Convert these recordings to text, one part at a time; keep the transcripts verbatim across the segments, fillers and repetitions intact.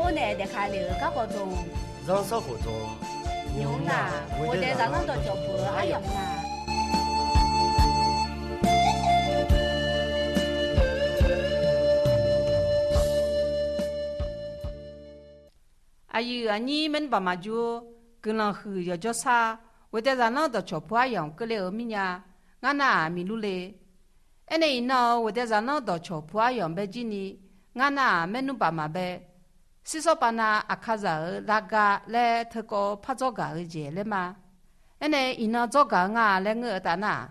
Khoer nae daefkale-euq garkawv dmq, zanrsanrkhof dmq, nymq-mr nar, ghoeqdae zaqlanr dawqcawq puq-eu aryamq nga. Aqyuif aqnyir maernmr baq maqjur, guiqlanq huiq yawqjawr sar, ghoeqdae zaqlanr dawqcawq puq aryamq keuvle-euq mirnya, ngar nar-aq miq lur le. Aernae iqnan-euq ghoeqdae zaqlanr dawqcawq puq aryamq bae jir ni, ngar nar-aq maernmr baq maqbae, sirsawr bavnav Aqkaqzaq-euq lavga laer teukawv par dzawr gaq-eu jeq laer ma. Aernae iqnan dzawr gaq-eu nga laer ngeur-eu taf nar-aq,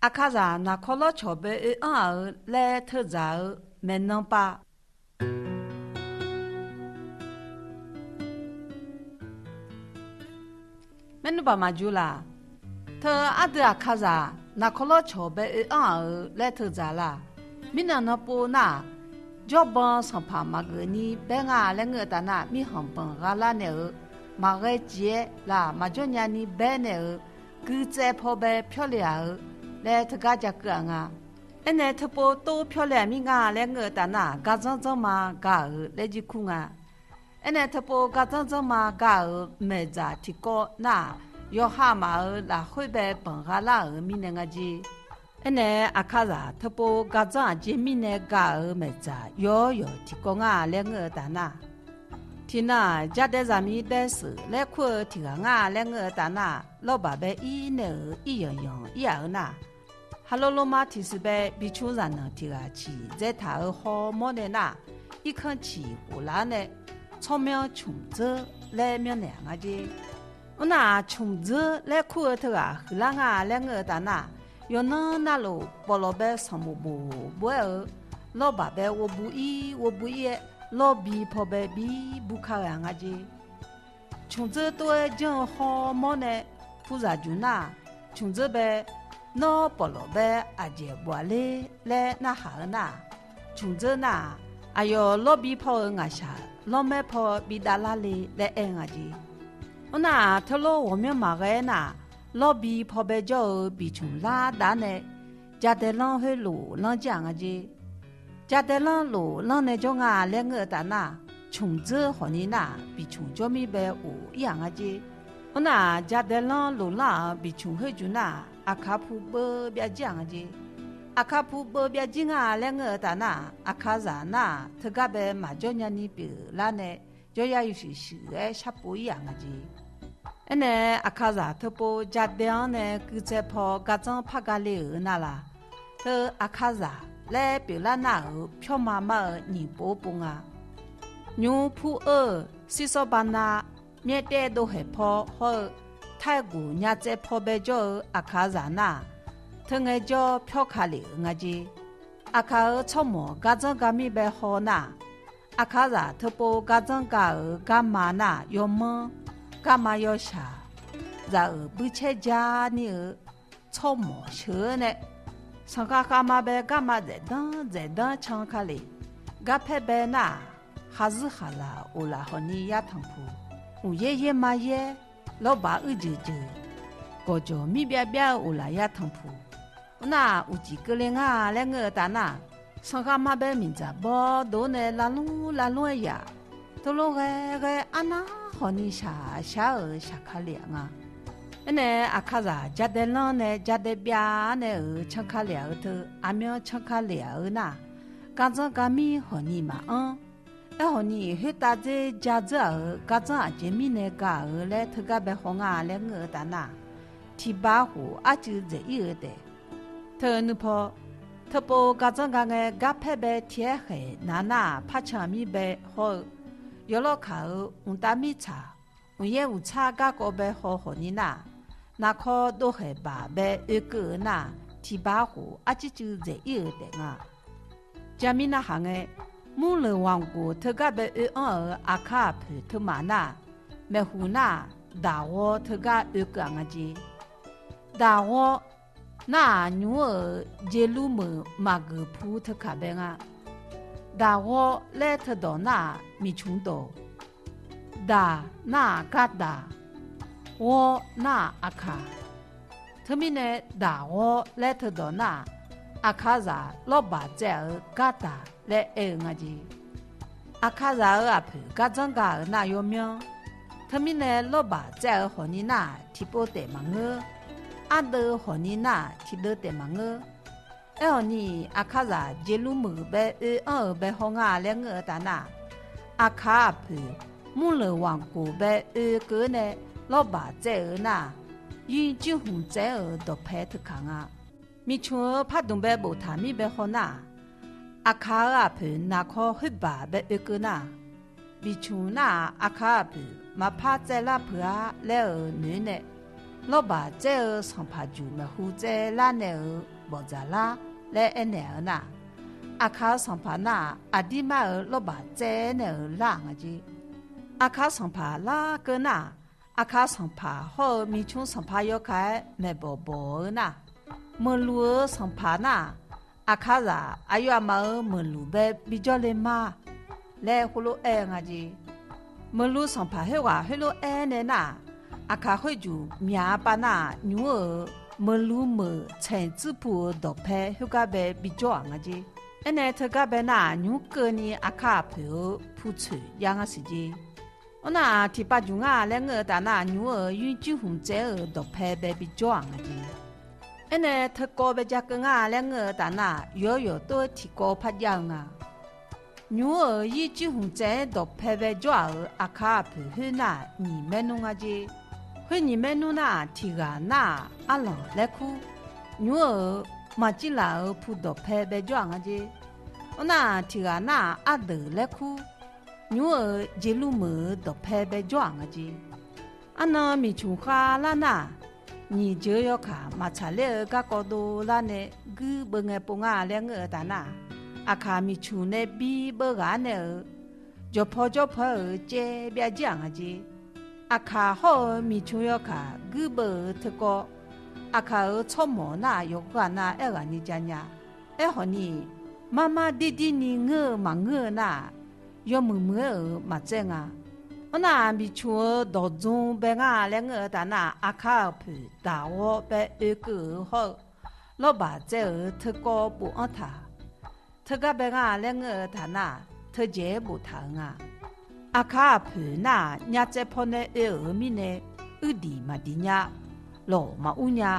Aqkaqzaq naqkawr lawrcawq bae oe anr-aq-eu laer teudzaq-eu maeqnan pav. Maernmr baq maqjur laq. Teu ardui Aqkaqzaq naqkawr lawrcawq bae oe anr-aq-eu laer teudzaq laq. Mirnan nan pov nar-aq, jawrban sanqpaq maqgeuf ni baer nga laer ngeur-eu taf nar-aq, mirkhanq banq gha lar naeq-eu, maqghae ciq-aer laq maqjawr nya ni baer naeq-eu, guitsaev paw bae pyawr le-aq-eu laer teugar ja keuv-aq nga. Aernae teupov tov pyawr le-aq mir nga laer ngeur-eu taf nar-aq, gardzanr dzanrma ga-euq laer jir kur nga. Aernae teupov gardzanr dzanrma ga-euq maeqdzaq tiqkawv nar-aq, yawqha maf-euq lafkhoer bae banq gha lar-euq mirnae nga jer. Aernae Aqkaqzaq teupov gardzanr aqjeq mirnae ga-euq maeqdzaq yawq yawq tiqkawv nga laer ngeur-eu taf nar, tiqnan-aq, jadae zaqmiq dae sheuq laer kur-eu tiq ghaq nga laer ngeur-eu taf nar, lawrbaq bae ir nae-euq ir yanq yanq ir-aq-eu nar, haqlo loma tiqsiq bae biqcmr zaqnanq tiq ghaq ciq dzaetaq-euq hawmawr nae nar, irkanr ciq khof laf-anr nae tsawrmyanr cmq dzeur laer myanrnaeq-aq nga jer. Mr nar-aq, cmq dzeur laer kur-eu teughaq huiqlar nga laer ngeur-eu taf nar, yawqnan navluf pawflawf bae sanqbof bof bof-aer-eu, lawrbaq bae ghov bu ir ghov bu ir-aer, lawrbi paw bae bi bur kar ghae-aq nga jer. Cmq dzeur tov-aer janr-eu hawmawr nae puzaq juq nar, cmq dzeur bae, nawr pawflawf bae aqjeq bof-a ler laer narhaq-eu nar, cmq dzeur nar-aq, aqyawf lawrbi paw-euq ngaqshaq lawrmaer paw bi davlar le laer aer nga jer. Mr nar-aq, teulof ghawqmyanr maqghae-aer nar, lawrbi paw bae jawr-eu biqcmq lar dav nae, jadaelanr khoerlof lanr jir-aq nga jer. Jadaelanr lof lanr nae jawr nga laer ngeur-eu taf nar, cmq dzeur hawq ni nar-aq, biqcmq jawr mir bae of ir-aq nga jer. Mr nar-aq, jadaelanr lof lanr-aq, biqcmq khoerjuq nar-aq, Aqkaq pu beuv byav jir-aq nga jer. Aqkaq pu beuv byav jir nga laer ngeur-eu taf nar-aq, Aqkaqzaq nar-aq, teugar bae maqjawr nya ni pyeuflar nae, jawryar yawshuif shuif-aer sharpov ir-aq nga jer. Aernae Aqkaqzaq teupov jadae-anr nae guitsaev paw gardzanr par ga le-euq navlaq, teu Aqkaqzaq laer pyeuflar nar-euq pyawrma mar-eu nyiq pov pov nga. Nymr pur-eu sirsawr bavnav, myaerdzaev dovhaeq paw hawr-eu, taerguq nyatsaev paw bae jawr-eu Aqkaqzaq nar-aq, teungae jawr pyawr ka lef-euq nga jer. Aqkaq-euq tsawrmawq gardzanr ga mir bae haw nar-aq, Aqkaqzaq teupov gardzanr ga-euq garma nar-aq, yawmanr, garma yawshaq, zaq-euq buircaer ja ni-eu tsawrmawq sheuq-eu nae, sanqkhav khavma bae garma dzaeqdanr dzaeqdanr can ka lef. Garpaer bae nar-aq, khaqzuir khaqlaq of laf hawq ni yar tanqpuq, mqyaer yaer ma yaer, lawrbaq uir jeuq jeuq, gawqjawq mir byav byav-eu of laf yar tanqpuq. Mr nar-aq, uqcif keuvle ngar laer ngeur-eu taf nar, sanqkhav ma bae miqdzaq bawr dov-awr nae lavlmr lavlmr-aer yaf, teulof ghae ghae arnar hawq ni shaq shaq-euq shaq ka lef-aq nga. Aernae Aqkaqzaq jadae lanr nae jadae byav-ar nae-euq can ka lef-aq-eu teu, aqmyan can ka lef-aq-eu nar, gardzanr ga mir hawq ni maqanr. Aerkhawf ni, khoertav dzer ja dzeur-aq-euq gardzanr aqjeq mirnae ga-euq laer teugar bae haw nga laer ngeur-eu taf nar, tiq ba khof arcuiv dzaeq ir-eu taef. Teu nuipaw, teupov gardzanr ga ngae garpaer bae tiq-aer khaeq naq nar-aq, parcan mir bae hawr-eu, yawlawr kaq-euq mqtav mirtsaq, mqyaer uqtsar garkawv bae haw hawq ni nar, naqkaw dovkhaeq baq bae oekeuv-eu nar, tiq ba khof arcuiv cuiv dzaeq ir-euq taef nga. Jarmir narhaq ngae, murleuq wanqgoq teugar bae oe-anr-euq aqkar aqpoeq teumaf nar, maeqhuq nar-aq, daqghawr teugar oekeuv-aq nga jeq. Daqghawr nar-aq, nymq-mr-euq jeqlur meuq maqgeuq pu teukaq bae nga. Daqghawr laer teudawq nar-aq, miqcmq dawq. Daq nar-aq, gardaq. Ghawr nar-aq, aqkaq. Teumirnae, daqghawr laer teudawq nar-aq, aqkaqzaq lawrbaq tsaev-euq gardaq laer aer-eu nga jeq. Aqkaqzaq-euq aqpoeq gardzanr ga-euq nar yawmyanr. Teumirnae lawrbaq tsaev-eu hawq ni nar-aq tiqpov taef maqngeur. Ardeuv hawq ni nar-aq tiqdeuv taef maqngeur. Aerkhawf ni, Aqkaqzaq jeqlur meuq bae oe-anr-euq bae haw nga laer ngeur-eu taf nar, Aqkaq aqpoeq murleuq wanqgoq bae oekeuv-eu nae lawrbaq tsaev-euq nar, yir jirhmq tsaev-anr-euq dawqpae teukaq nga. Miqcmq-eu pardmq bae boftaq mir bae haw nar-aq, Aqkaq-euq aqpoeq naqkaw khoerbaq bae oekeuv nar, miqcmq nar-aq, Aqkaq aqpoeq maqpar tsaevlar peuq-ar laer-euq noeq-aer nae, lawrbaq tsaev-eu sanqpaq juq maeqhu tsaevlar nae-euq bawqdzaq lar laer aernaeq-eu nar, Aqkaq-eu sanqpaq nar-aq, aqdirmar-euq lawrbaq tsaev nae-euq lar-aq nga jer. Aqkaq sanqpaq larkeuv nar-aq, Aqkaq sanqpaq hawr-eu miqcmq sanqpaq yawkaq-aer maeqbawq bawq-eu nar, meuqluq-eu sanqpaq nar-aq, Aqkaqzaq aqyawf aqmaf-euq meuqluq bae bijawr le ma laer khoerlof-aer nga jer. Meuqluq sanqpaq khoerghaq khoerlof-aer nae nar-aq, Aqkaq khoerjuq myaq-a pav nar-aq, nymq-mr-euq meuqluq meuq tsaeq tsuir pu-euq dawqpae khoergar bae bijawr-aq nga jer. Aernae teugar bae nar-aq, nymq-mr keuvni Aqkaq aqpoeq-euq putsoeq jav ngar siq jer. Arnar-aq, tiqpav juq ngar laer ngeur-eu taf nar, nymq-mr-euq yir jirhmq tsaev-euq dawqpae bae bijawr-aq nga jer. Aernae teukawv bae ja keuv ngar laer ngeur-eu taf nar, yawq yawq tov-aer tiqkawv par jav-eu nga. Nymq-mr-euq yir jirhmq tsaev-aer dawqpae bae jawr-aq-euq Aqkaq aqpoeq khoer nar-aq, nyiq maernmr nga jer. Khoer nyiq maernmr nar-aq, tiq ghaq nar-aq, Arlanq laer kur. Nymq-mr-euq Maqjirlaq-euq pu dawqpae bae jawr-aq nga jer. Arnar-aq, tiq ghaq nar-aq, Ardeuq laer kur. Nymq-mr-euq jeqlur meuq-euq dawqpae bae jawr-aq nga jer. Arnan miqcmq khavlar nar-aq, nyiq jeuq-eu yawkaq maqtsaq ler-eu garkawv dovlar nae guirbeuv ngae pov nga laer ngeur-eu taf nar, Aqkaq miqcmq nae bi beuv ghaq-ar nae-euq jawqpaw jawrpaw-aer-euq caev byav jir-aq nga jer. Aqkaq hawr-eu miqcmq yawkaq guirbeuv-euq teukawv, Aqkaq-euq tsawrmawq nar-aq, yawqghaq nav aerghaqni ja nya. Aerkhawf ni, marmar dirdir ni ngeur-eu maqngeur-eu nar-aq, yawmuiq muiq-aer-euq maqtsaev nga. Arnar-aq, miqcmq-euq dawqdzm bae ngar laer ngeur-eu taf nar, Aqkaq aqpoeq daq ghawr bae oekeuv-euq hawr-eu, lawrbaq tsaev-euq teukawv bofanr taq. Teugar bae ngar laer ngeur-eu taf nar, teujaeq-aer boftaq-euq nga. Aqkaq aqpoeq nar-aq, nyavtsaev pawnae oe-euq mirnae, uirdiq maqdiq nya, lawq maqur nya,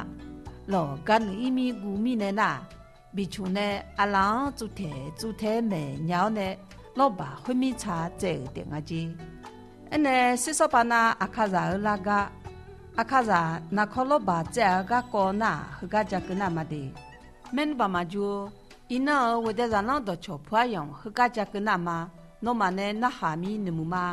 lawq garnuiv ir mir guv mirnae nar, miqcmq nae aqlaf-anr tsuvtaeq tsuvtae-aer maeq nya-awr nae, lawrbaq khoermir tsa tsaev-euq taef nga jer. Aernae sirsawr pav nav Aqkaqzaq-euq largar, Aqkaqzaq naqkawr lawrbaq tsaev-eu garkawv nar-aq, heugar ja keuv nar ma de. Maernmr baq maqjur-or, iqnan-euq ghofdae zaqlanr dawqcawq pu aryamq heugar ja keuv nar ma. Nawmaf nae narhaq mir noeqmuiq ma.